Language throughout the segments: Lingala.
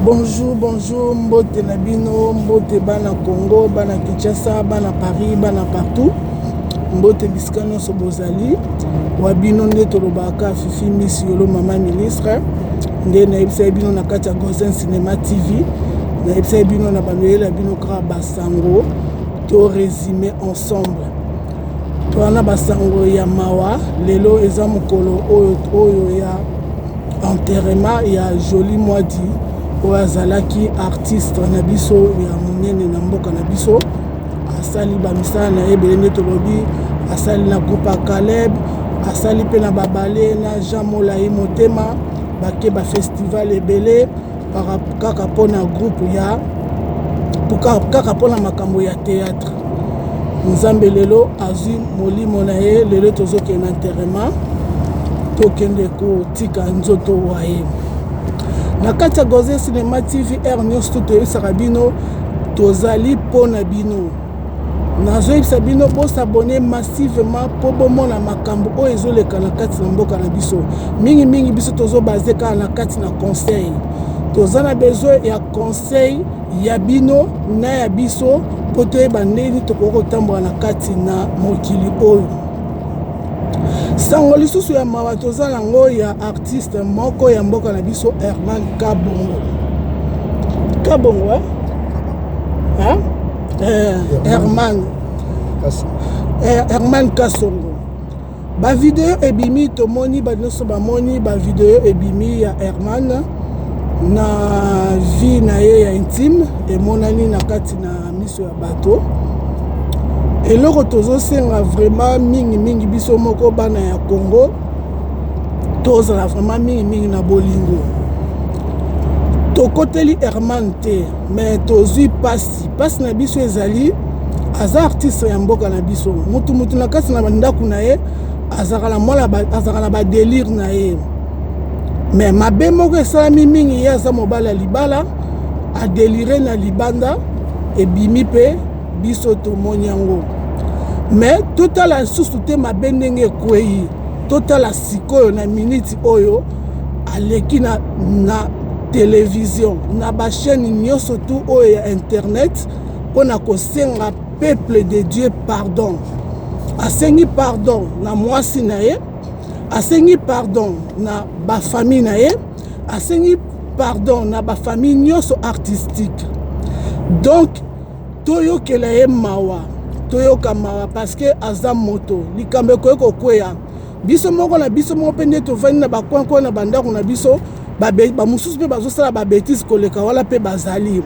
Bonjour, bonjour, mbote na bino, mbote bana Congo, bana Kinshasa, bana Paris, bana partout. Mbote bisika nyonso bozali. Wa bino nde tolobaka Fifi Miss Yolo mama ministre. Nde nayebisaki bino na kati ya Gozen Cinema TV. Nayebisaki bino na banoyela bino kaka basango to résumer ensemble. Towana basango ya mawa lelo eza mokolo oyo oyo ya enterrement ya Jolie Mwadi oyo azalaki artiste na biso ya monene na mboka na biso. Asali bamisala na ye ebele nde tolobi, asali na groupe ya Caleb, asali mpe na babale na Jean Molai Motema, bake ba festival ebele kaka mpona groupe ya kaka mpona makambo ya théâtre. Nzambe lelo azwi molimo na ye, lelo tozokende na enterrement, tokende kotika nzoto wa ye. Na kati ya Goze Cinema TV r nyonso to toyebisaka bino tozali mpo na bino. Nazoyebisa bino bosabone massivement mpo bomona makambo oyo ezoleka na kati na mboka na biso. Mingimingi biso tozobaze kaka na kati na conseil, toza na besoin ya conseil ya bino na ya biso mpo toyeba ndenge tokoki kotambola na kati na mokili oyo. Sango lisusu ya mawa toza nango ya artiste moko ya mboka na biso Herman Kabongo. Kabongo eh? Hein? Eh, Herman eh, Herman Kasongo. Ba video ebimi tomoni ba nyonso bamoni ba video ebimi ya Herman na vie na ye ya intime emonani na kati na miso ya bato. Eloko tozosenga vraiment mingi mingi biso moko bana ya Congo tozala vraiment mingi mingi na bolingo. Tokoteli Herman te mais tozwi pasi, pasi na biso ezali aza artiste ya mboka na biso, mutu mutu na kati na bandako na ye azalaka na mwana, azalaka na ba délire na ye, mais mabe moko esalami mingi, ye aza mobali ya libala adelire na libanda ebimi mpe biso tomoni yango, mais totala lisusu te mabe ndenge ekwei, totala sikoyo na miniti oyo aleki na, na television na ba chaîne nyonso tu oyo ya internet mpona kosenga peuple de Dieu pardon. Asengi pardon na mwasi na ye, asengi pardon na ba famille na ye, asengi pardon na ba famille nyonso artistique. Donc toyokela ye mawa, toyoka mawa parce que aza moto, likambo ekoki kokweya biso moko na biso moko mpe nde tovandi na bacoin-coin na bandako na biso, bamosusu mpe bazosala babétise koleka wana mpe bazali,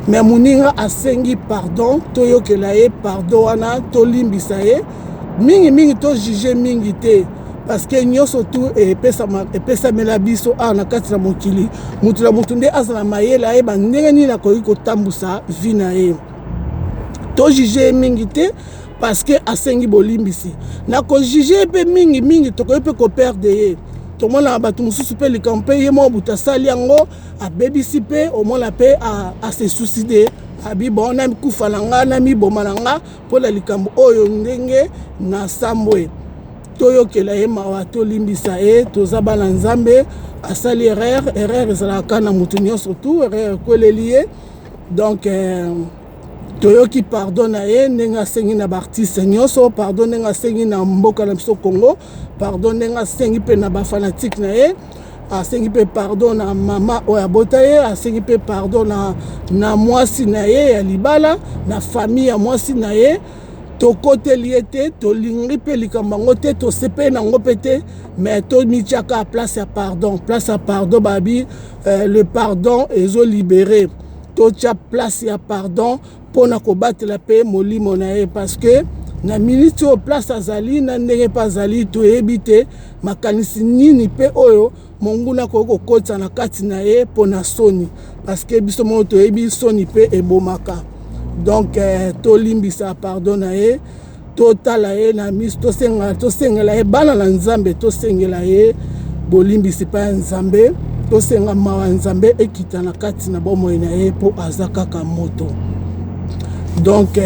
mais moninga asengi pardon, toyokela ye pardon wana, tolimbisa ye mingimingi, tojuge mingi te parce que nyonso tu epesamela biso awa na kati na mokili. Motu na motu nde azala mayele, ayeba ndenge nini akoki kotambusa vie na ye. Tojuge ye mingi te parce que asengi bolimbisi. Na kojuge ye mpe mingi mingi tokoki mpe koperdre ye. Tomonaka bato mosusu mpe likambo mpe ye moko moto asali yango abebisi mpe omona mpe ase suicide, abi bon namikufa na nga, namiboma na nga mpona likambo oyo ndenge nasambwe. Toyokela ye mawa, tolimbisa ye, toza bana Nzambe. Asali erreur, erreur ezalaka na moto nyonso tu, erreur ekweleli ye, donc toyoki pardon na ye ndenge asengi na baartiste nyonso pardon, ndenge asengi na mboka na biso Congo pardon, ndenge asengi mpe na bafanatike na ye, asengi mpe pardon na mama oyo abota ye, asengi mpe pardon na mwasi na ye ya libala, na famille ya mwasi na ye. Tokoteli ye te, tolingi mpe likambo yango te, tosepeli nango mpe te, mais tomitiaka place ya pardon, place ya pardon babi le pardon ezolibere. Totia place ya pardon mpona kobatela mpe molimo na ye, parce que na miniti oyo place azali na ndenge mpe azali toyebi te makanisi nini mpe oyo monguna akoki kokotisa na kati na ye mpona soni, parce que biso moko toyebi soni mpe ebomaka. Donc tolimbisa pardon na ye, totala ye na miso, tosengela ye bana na Nzambe, tosengela ye bolimbisi mpa ya Nzambe, tosenga mawa ya Nzambe ekita na kati na bomoi na ye mpo aza kaka moto. Donc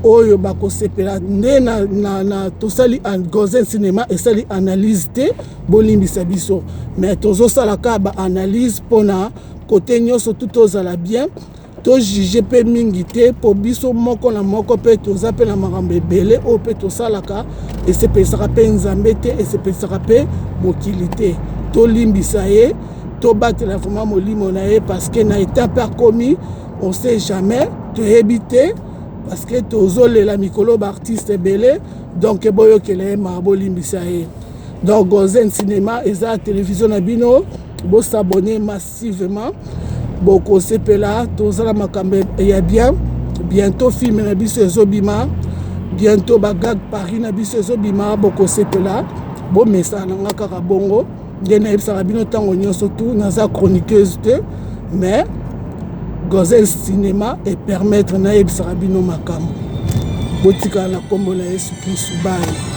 Oyo bakosepela nde na, na, na tosali Gozen Cinema esali analyse te, bolimbisa biso, mais tozosala kaka baanalyse mpona kote nyonso tu tozala bien, tojuge mpe mingi te, mpo biso moko na moko mpe toza mpe na makambo ebele oyo mpe tosalaka esepelisaka mpe Nzambe te, esepelisaka mpe mokili te. Tolimbisa ye, tobatela vraiment molimo na ye, parce que na état mpe akomi, on sait jamais, toyebi te, parce que tozolela mikolo baartiste ebele. Donc boyokela ye maa, bolimbisa ye. Donc Gozen Cinéma eza télévision na bino, bos'abonner massivement, bokosepela. Tozala makambo ya bien. Bientôt film na biso ezobima, bientôt bagag Paris na biso ezobima, bokosepela. Bomesana na nga kaka bongo nde nayebisaka bino ntango nyonso tu, naza chroniqueuse te, mais Gozel Cinéma epermettre nayebisaka bino makambo. Botikala na nkombo na Yesu Kristu. Bye.